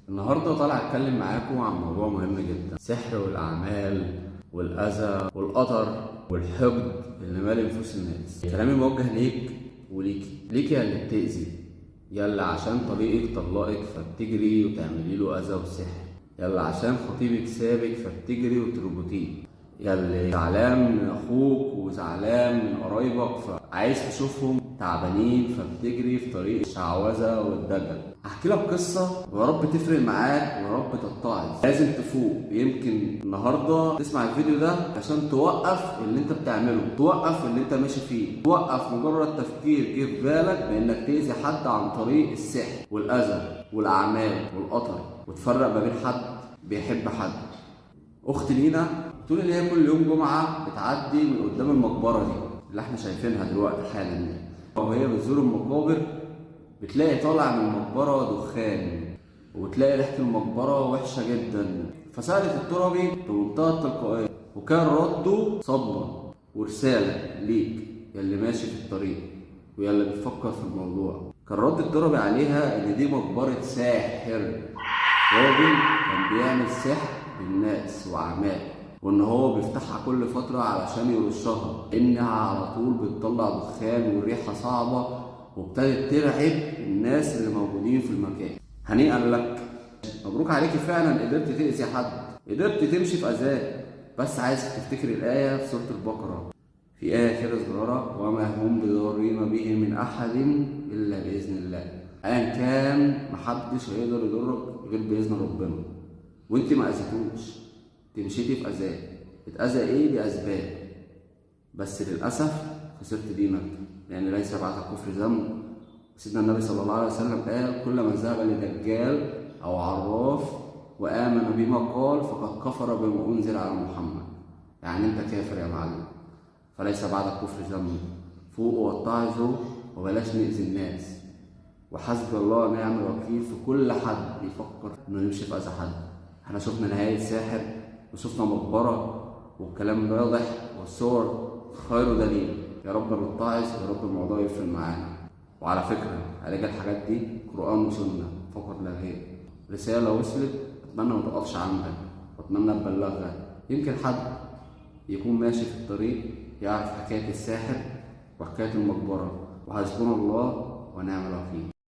النهارده طالع اتكلم معاكم عن موضوع مهم جدا، السحر والاعمال والاذى والقطر والحقد اللي مالي نفوس الناس. كلامي موجه ليك وليكي، ليكي يا اللي بتأذي، يا اللي عشان طليقك طلقك فبتجري وتعملي له اذى وسحر، يا اللي عشان خطيبك سابك فبتجري وتربطيه، يا اللي زعلان من اخوك وزعلان من قرايبك فعايز تشوفهم تعبانين فبتجري في طريق الشعوذة والدجل. هحكي لك قصة ويا رب تفرق معاك ويا رب تتعظ. لازم تفوق، يمكن النهارده تسمع الفيديو ده عشان توقف اللي انت بتعمله، توقف اللي انت ماشي فيه، توقف مجرد تفكير جه في بالك بانك تأذي حد عن طريق السحر والاذى والاعمال والقطر، وتفرق ما بين حد بيحب حد. اخت لينا بتقول ان هي كل يوم جمعه بتعدي من قدام المقبرة دي اللي احنا شايفينها دلوقتي حالا دي، وهي بتزور المقابر بتلاقي طالع من المقبرة دخان، وبتلاقي ريحه المقبرة وحشة جدا. فسالت التربي بمنتهى التلقائية، وكان رده صدمة ورسالة ليك يا اللي ماشي في الطريق ويا اللي بتفكر في الموضوع. كان رد التربي عليها ان دي مقبره ساحر، راجل كان بيعمل سحر للناس وأعمال، وإن هو بيفتحها كل فترة علشان يرشها، إنها على طول بتطلع دخان والريحة صعبة، وابتدت ترعب الناس اللي موجودين في المكان. هنيئا لك، مبروك عليكي، فعلا قدرت تأذي حد، قدرت تمشي في أذاه. بس عايز تفتكر الآية في سورة البقرة، في آية كده صغيرة: وما هم بضارين به من أحد إلا بإذن الله. أيا كان محدش هيقدر يضرك غير بإذن ربنا، وانت ما أذيتوش، انت مشيتي في أذاه. اتأذى إيه؟ بأسباب، بس للأسف خسرت دينك، لأن ليس بعد الكفر ذنب. سيدنا النبي صلى الله عليه وسلم قال: كل من ذهب لدجال أو عراف وآمن بما قال فقد كفر بما أنزل على محمد. يعني أنت كافر يا معلم، فليس بعد الكفر ذنب. فوقوا واتعظوا وبلاش نأذي الناس، وحسبي الله ونعم الوكيل في كل حد يفكر انه يمشي في اذى حد. احنا شفنا نهاية ساحر وشفنا مقبرة، والكلام واضح والصور خير دليل. يا رب نتعظ، ويا رب الموضوع يفرق معانا. وعلى فكرة علاج الحاجات دي قرآن وسنة فقط لا غير. رسالة وصلت، أتمنى ما تقفش عندك، وأتمنى تبلغها، يمكن حد يكون ماشي في الطريق يعرف حكاية الساحر وحكاية المقبرة. وحسبنا الله ونعم الوكيل.